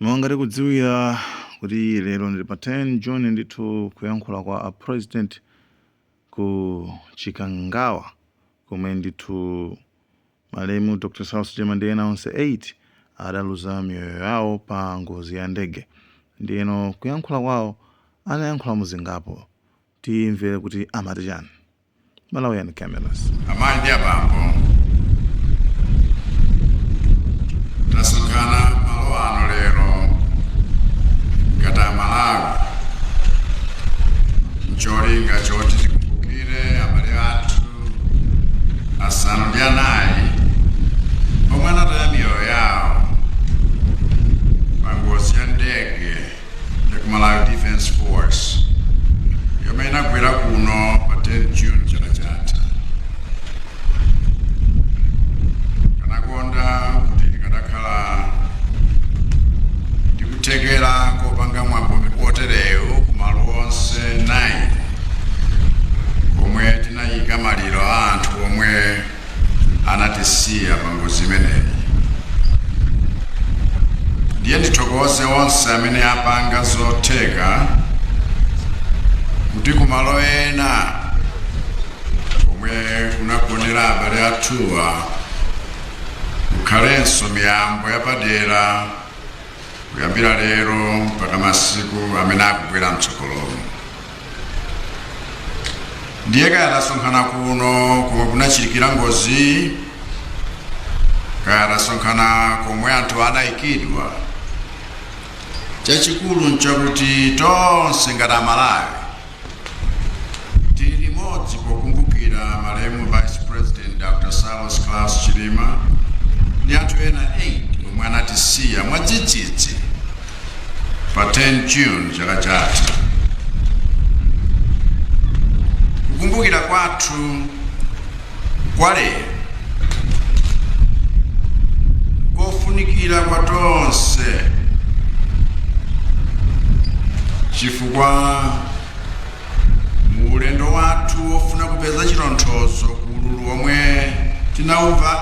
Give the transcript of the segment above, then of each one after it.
Monga tikudziwira kuti lero ndi pa 10 June ndithu kuyankhula kwa a president ku Chikangawa komwe ndithu malemu Dr. Saulos Chilima ndi ena onse 8 adaluza miyoyo yawo pa ngozi ya ndege. Ndiyeno kuyankhula kwawo anayankhula muzingapo. Timvere kuti amati chani. Malawian Cameras. Amayi ndi abambo, tasonkhana malo ano lero ngati Amalawi ncholinga choti tikumbukire abale athu 9 omwe anataya miyoyo yawo pa ngozi ya ndege ya ku Malawi Defence Force yomwe inagwera kuno pa 10 June chaka chatha. Kanakonda kuti tikadakhala ndikuthekera kopanga mwambo woterewu kumalo onse 9 komwe tinayika maliro a anthu omwe anatisiya pa ngozi imeneyi. Ndiye ndithokoze onse amene apanga zotheka kuti kumalo ena komwe kunagonera abale athuwa kukhalenso miyambo yapadera kuyambira lero mpaka masiku amene akubwera mtsogolomo. Ndiye kaya tasonkhana kuno komwe kunachitikira ngozi, kaya tasonkhana komwe anthu anayikidwa, chachikulu nchakuti tonse ngati Amalawi tili limodzi pokumbukira malemu Vice President Dr. Saulos Klaus Chilima ndi anthu ena 8 omwe anatisiya mwadzidzidzi pa 10 June chaka chatha. Kukumbukira kwathu kwa lero kofunikira kwa tonse chifukwa mu ulendo wathu wofuna kupeza chitonthozo ku ululu womwe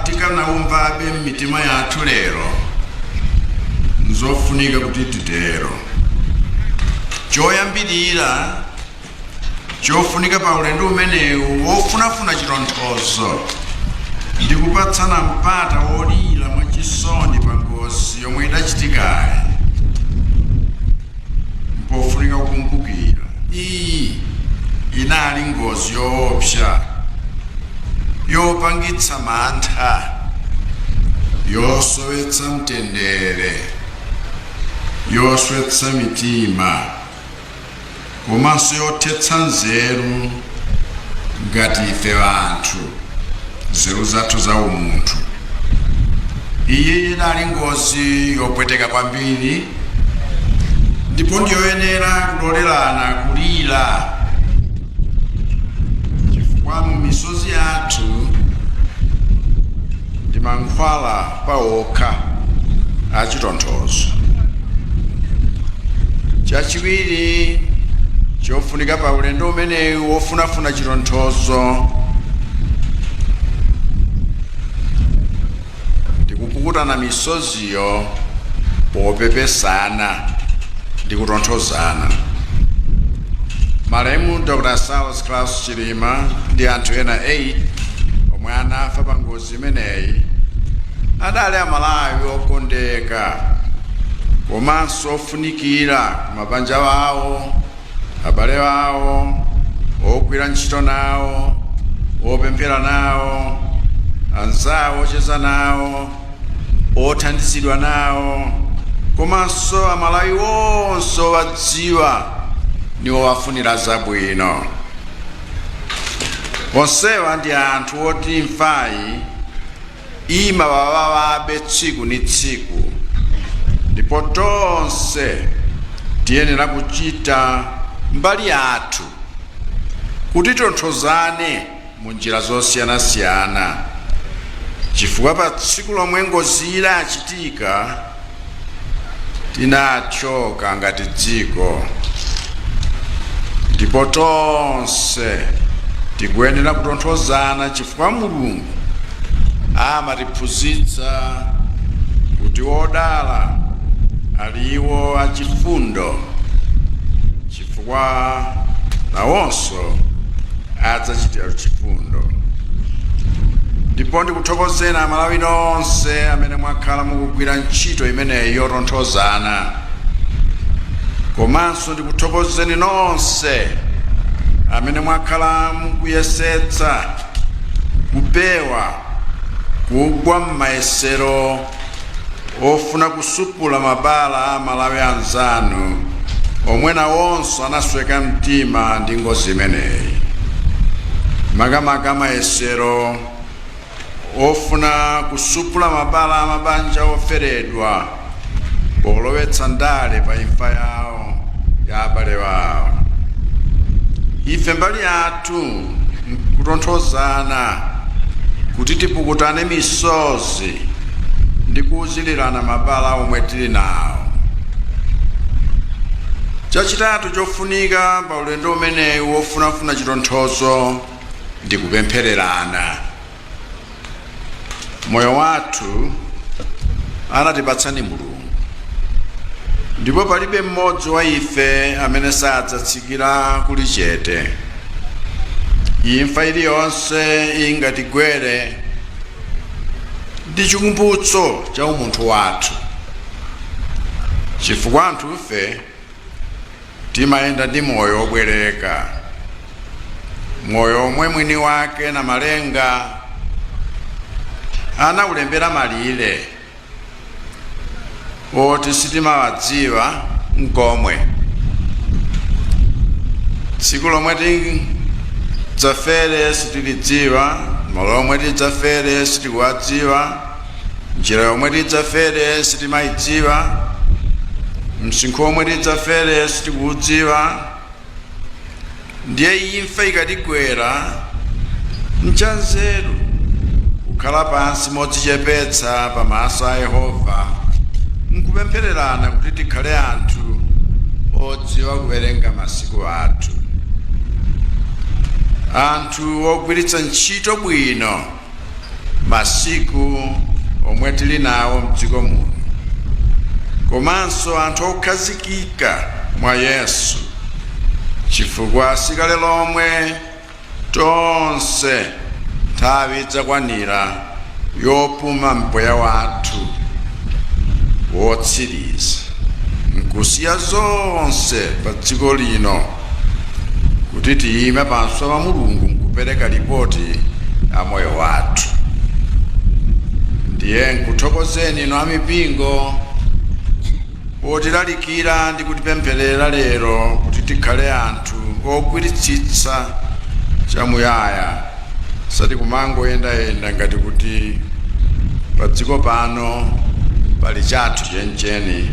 tikanaumvabe m'mitima yathu lero, nzofunika kuti titero. Choyambirira chofunika pa ulendo umenewu wofunafuna chitonthozo ndi kupatsana mpata wolira mwachisoni pa ngozi yomwe idachitikayi. Mpofunika kukumbukira iyi inali ngozi yoopsa, yopangitsa mantha, yosowetsa mtendere, yoswetsa mitima komanso yothetsa nzeru ngati ife anthu, nzeru zathu za umunthu. Iyi inali ngozi yopweteka kwambiri ndipo ndiyoyenera kulolerana kulira, chifukwa mu misozi yathu ndi mankhwala pawokha achitonthozo. Chachiwiri chofunika pa ulendo umenewu wofunafuna chitonthozo ndi kupukutana misoziyo popepesana ndi kutonthozana. Malemu Dr. Saulos Klaus Chilima ndi anthu ena 8 omwe anafa pa ngozi imeneyi adali Amalawi okondeka komanso ofunikira ku mabanja awo, abale awo, ogwira ntchito nawo, opemphera nawo, anzawo ocheza nawo, othandizidwa nawo, komanso Amalawi onse owadziwa ndi owafunira zabwino. Onsewa ndi anthu oti imfayi imawawawabe tsiku ni tsiku, ndipo tonse tiyenera kuchita mbali yathu kuti tonthozane mu njira zosiyanasiyana, chifukwa pa tsiku lomwe ngozi idachitika tinathyoka ngati dziko, ndipo tonse tikuyenera kutonthozana chifukwa Mulungu amatiphunzitsa kuti odala Ali iwo achifundo, chifukwa nawonso adzachitira chifundo. Ndipo ndikuthokozeni Amalawi nonse amene mwakhala mukugwira ntchito imeneyi yotonthozana, komanso ndikuthokozeni nonse amene mwakhala mukuyesetsa kupewa kugwa m'mayesero ofuna kusupula mabala a Malawi anzanu omwe nawonso anasweka mtima ndi ngozi imeneyi, makamaka mayesero ofuna kusupula mabala a mabanja oferedwa polowetsa ndale pa imfa yawo ya abale wawo. Ife mbali yathu nkutonthozana kuti tipukutane misozi ndi kuwuzilirana mabala omwe tili nawo. Chachitatu chofunika pa ulendo umenewu wofunafuna chitonthozo ndi kupemphererana. Moyo wathu anatipatsa ndi Mulungu, ndipo palibe mmodzi wa ife amene sadzatsikira kuli chete. Imfa iliyonse ingatigwere ndi chikumbutso cha umunthu wathu, chifukwa anthufe timayenda ndi moyo wobwereka, moyo omwe mwini wake na malenga anawulembera malire oti sitimawadziwa nkomwe. Tsiku lomwe tidzafere sitilidziwa, malo omwe tidzafere sitikuwadziwa, njira yomwe tidzafere sitimayidziwa, msinkhu omwe tidzafere sitikuudziwa. Ndiye imfa ikatigwera, nchanzeru kukhala pansi modzichepetsa pamaso a Yehova nkupemphererana kuti tikhale anthu odziwa kuwerenga masiku athu, anthu ogwiritsa ntchito bwino masiku omwe tili nawo mdziko muno, komanso anthu okhazikika mwa Yesu, chifukwa sikale lomwe tonse nthawi idzakwanira yopuma mpweya wathu wotsiriza nkusiya zonse pa dziko lino kuti tiyime pamaso pa Mulungu nkupereka ripoti ya moyo wathu. Ndiye nkuthokozeni inu amipingo potilalikira ndi kutipempherera lero kuti tikhale anthu ogwiritsitsa chamuyaya, sati kumangoyendayenda ngati kuti pa dziko pano pali chathu chenicheni,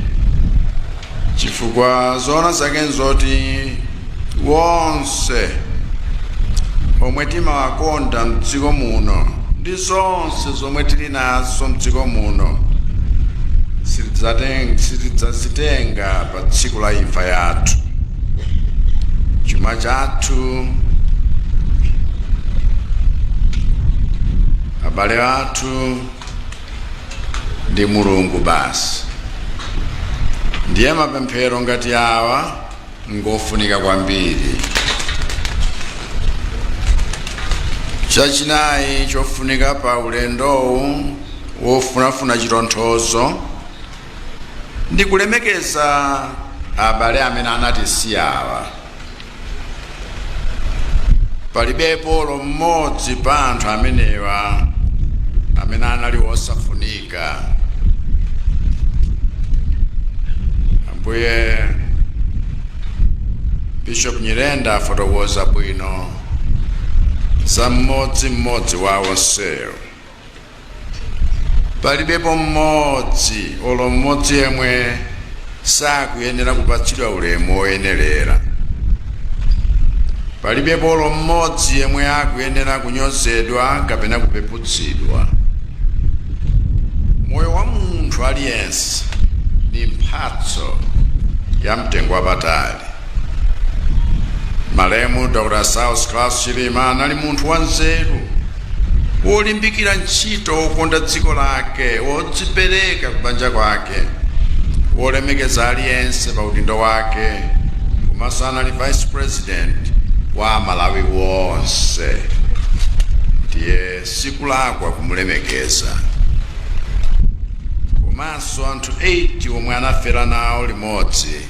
chifukwa zoona zake nzoti wonse omwe timawakonda mdziko muno ndi zonse zomwe tili nazo mdziko muno sitidzazitenga pa tsiku la imfa yathu. Chuma chathu, abale athu ndi Mulungu basi. Ndiye mapemphero ngati awa ngofunika kwambiri. Chachinayi chofunika pa ulendowu wofunafuna chitonthozo ndi kulemekeza abale amene anatisiyawa. Palibepo olo mmodzi pa anthu amenewa amene anali osafunika. Ambuye Bishop Nyirenda afotokoza bwino za mmodzi mmodzi wa onsewo. Palibepo mmodzi, olo mmodzi yemwe sakuyenera kupatsidwa ulemu woyenerera. Palibepo olo mmodzi yemwe akuyenera kunyozedwa kapena kupeputsidwa. Moyo wa munthu aliyense ndi mphatso ya mtengo wapatali. Malemu Dr. Saulos Klaus Chilima anali munthu wanzeru, wolimbikira ntchito, wokonda dziko lake, wodzipereka kubanja kwake, Wolemekeza aliyense pa udindo wake, komanso anali vice president wa Malawi wonse, ndiye sikulakwa kumulemekeza. Komanso anthu 8 omwe anafera nawo limodzi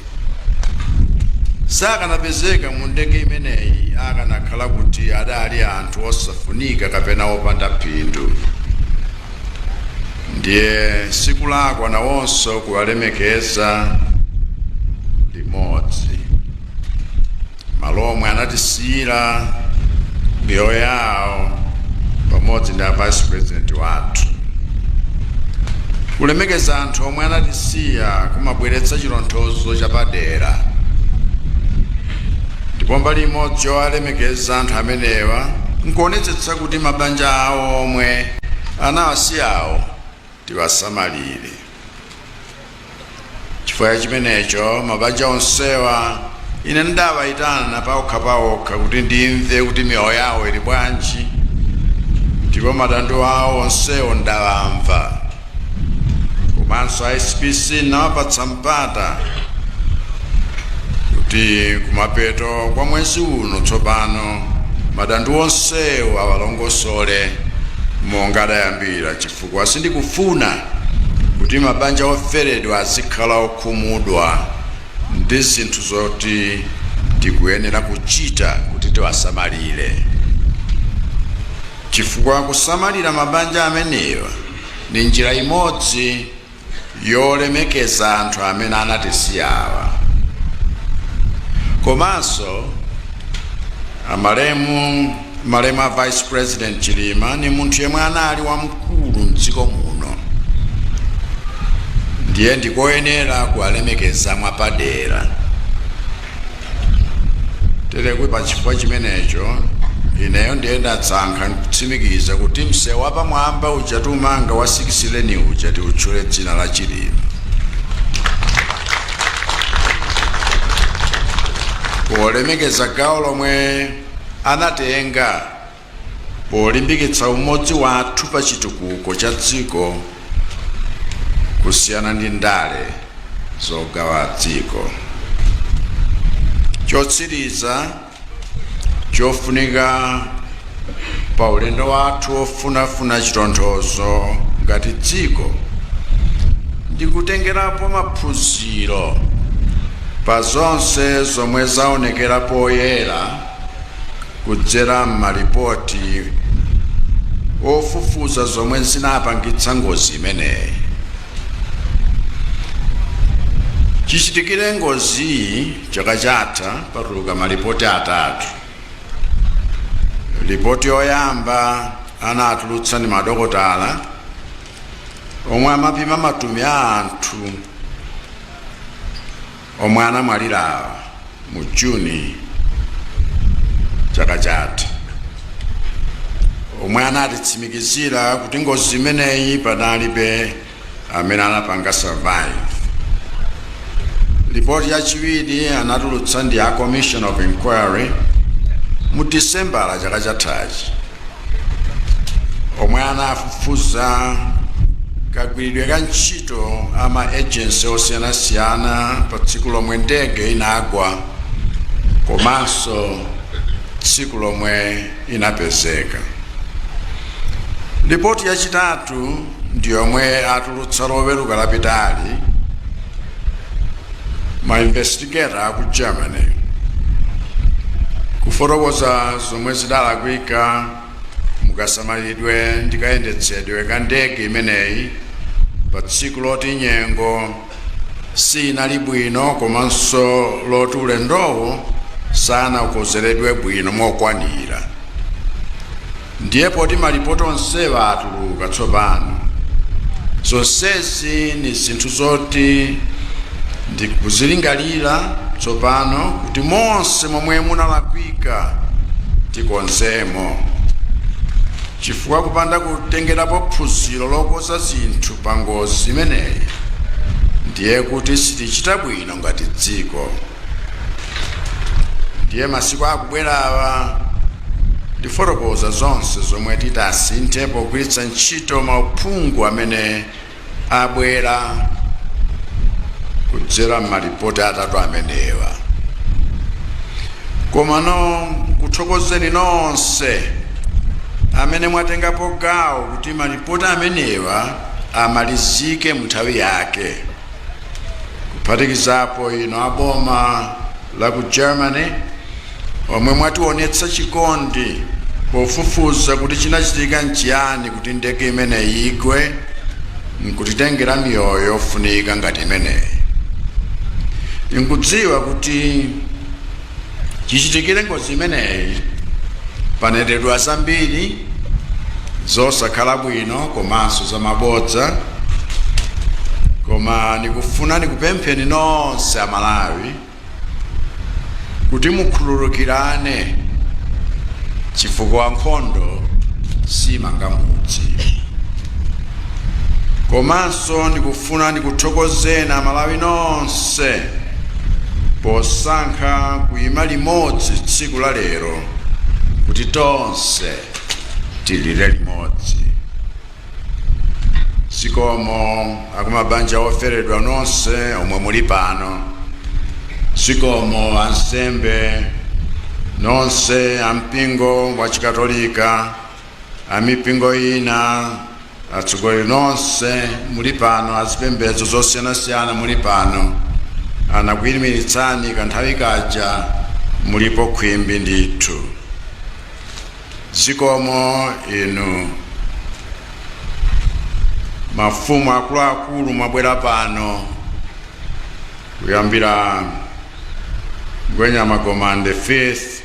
sakanapezeka mu ndege imeneyi akanakhala kuti adali anthu osafunika kapena opanda phindu, ndiye sikulakwa nawonso kuwalemekeza limodzi. Malo omwe anatisiyira miyoyo yawo pamodzi ndi a vice president wathu. Kulemekeza anthu omwe anatisiya kumabweretsa chitonthozo chapadera, ndipo mbali imodzi yowalemekeza anthu amenewa nkuonetsetsa kuti mabanja awo omwe anawasiyawo tiwasamalire. Chifukwa chimenecho mabanja onsewa ine ndawayitana paokha paokha kuti ndimve kuti miyoyo yawo ili bwanji, ndipo madandaulo awo onsewo ndawamva. Komanso SPC nawapatsa mpata kuti kumapeto kwa mwezi uno tsopano madandaulo onsewo awalongosole monga adayambira, chifukwa sindikufuna kuti mabanja oferedwa azikhala okhumudwa ndi zinthu zoti tikuyenera kuchita kuti tiwasamalire, chifukwa kusamalira mabanja amenewa ni njira imodzi yolemekeza anthu amene anatisiyawa. Komanso amalemu, malemu a Vice President Chilima ni munthu yemwe anali wamkulu mdziko muno, ndiye ndikoyenera kuwalemekeza mwapadera. Terekwe pa chifukwa chimenecho ineyo ndiye ndasankha kutsimikiza kuti msewu wapamwamba uja tiumanga wa 6 lane uja tiutchule dzina la Chilima, polemekeza gawo lomwe anatenga polimbikitsa umodzi wathu pa chitukuko cha dziko kusiyana ndi ndale zogawa dziko. Chotsiriza chofunika pa ulendo wathu wofunafuna chitonthozo ngati dziko ndikutengerapo maphunziro pa zonse zomwe zaonekera poyera kudzera m'malipoti ofufuza zomwe zinapangitsa ngozi imeneyi. Chichitikire ngoziyi chaka chatha patuluka malipoti atatu. Lipoti yoyamba anatulutsa ndi madokotala omwe amapima matupi a anthu omwe anamwalirawa mu Juni chaka chatha, omwe anatitsimikizira kuti ngozi imeneyi panalibe amene anapanga survive. Ripoti yachiwiri anatulutsa ndi a Commission of Inquiry mu Disembala chaka chathachi, omwe anafufuza kagwiridwe ka ntchito ama agency osiyanasiyana pa tsiku lomwe ndege inagwa komanso tsiku lomwe inapezeka. Ripoti yachitatu ndi yomwe atulutsa Loweruka lapitali ma investigator aku Germany, kufotokoza zomwe zidalakwika mukasamalidwe ndi kayendetsedwe ka ndege imeneyi pa tsiku loti nyengo sinali bwino komanso loti ulendowo sanakonzeredwe bwino mokwanira. Ndiye poti malipoti onsewa atuluka tsopano, zonsezi ni zinthu zoti ndikuzilingalira tsopano kuti monse momwe munalakwika tikonzemo, chifukwa kupanda kutengerapo phunziro lokonza zinthu pa ngozi imeneyi ndiye kuti sitichita bwino ngati dziko. Ndiye masiku akubwerawa ndifotokoza zonse zomwe titasinthe pogwiritsa ntchito mauphungu amene abwera. Kudzera m'malipoti atatu amenewa. Komano kuthokozeni nonse amene mwatengapo gawo kuti malipoti amenewa amalizike mu nthawi yake, kuphatikizapo ino aboma la ku Germany omwe mwationetsa chikondi pofufuza kuti chinachitika nchiyani kuti ndege imeneyi igwe nkutitengera miyoyo yofunika ngati imeneyi. Nkudziwa kuti chichitikire ngozi imeneyi panenedwa zambiri zosakhala bwino komanso zamabodza, koma ndikufuna ndikupempheni nonse Amalawi kuti mukhululukirane, chifukwa nkhondo simanga mudzi. Komanso ndikufuna ndikuthokozeni Amalawi nonse posankha kuyima limodzi tsiku la lero kuti tonse tilire limodzi. Zikomo akumabanja oferedwa nonse omwe muli pano. Zikomo ansembe nonse ampingo wa Chikatolika, amipingo ina, atsogoleri nonse muli pano, azipembedzo zosiyanasiyana muli pano, anakuyimiriritsani kanthawi kaja, mulipo khwimbi ndithu. Zikomo inu mafumu akuluakulu mwabwera pano, kuyambira Ngwenyama Gomani Fifth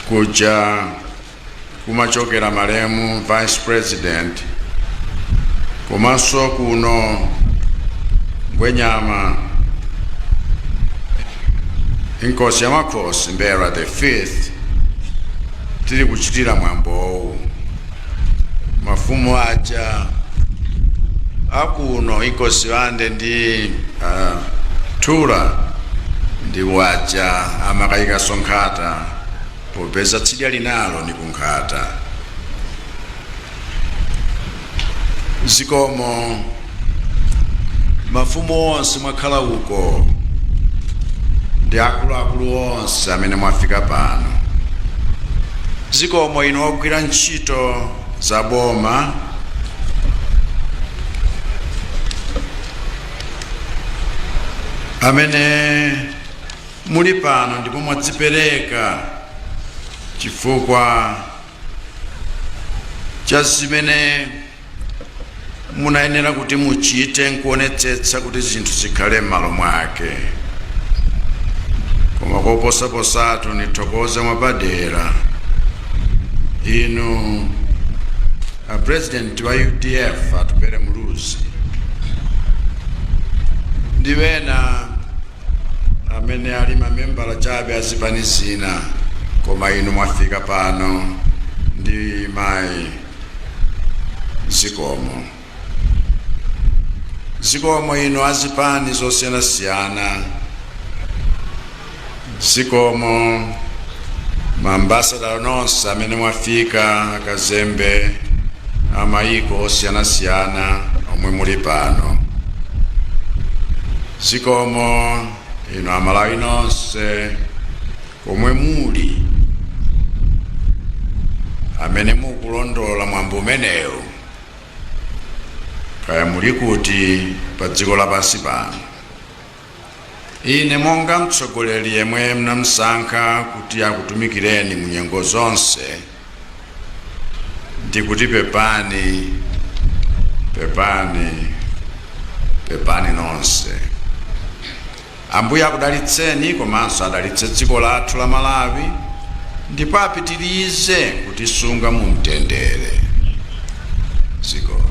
kuja kumachokera malemu Vice President, komanso kuno Ngwenyama Inkosi ya Makhosi Mbelwa the Fifth tili kuchitira mwambowu. Mafumu aja akuno, Inkosi Wande ndi Thula, ndi waja amakayikaso nkhata, popeza tsidya linalo ni kunkhata. Zikomo mafumu onse mwakhala uko ndi akuluakulu onse amene mwafika pano. Zikomo inu ogwira ntchito za boma amene muli pano ndipo mwadzipereka chifukwa cha zimene munayenera kuti muchite nkuonetsetsa kuti zinthu zikhale m'malo mwake. Koma koposaposatu nithokoze mwapadera inu a President wa UDF Atupele Muluzi ndi wena amene ali mamembala chabe azipani zina, koma inu mwafika pano ndi mayi. Zikomo, zikomo inu azipani zosiyanasiyana. Zikomo maambasada nonse amene mwafika, akazembe amayiko osiyanasiyana omwe muli pano. Zikomo inu Amalawi nonse komwe muli amene mukulondola mwambo umenewu, kaya muli kuti pa dziko lapansi pano. Ine monga mtsogoleri yemwe mnamsankha kuti akutumikireni mu nyengo zonse, ndikuti pepani, pepani, pepani nonse. Ambuye akudalitseni komanso adalitse dziko lathu la Malawi ndipo apitirize kutisunga mu mtendere. Zikomo.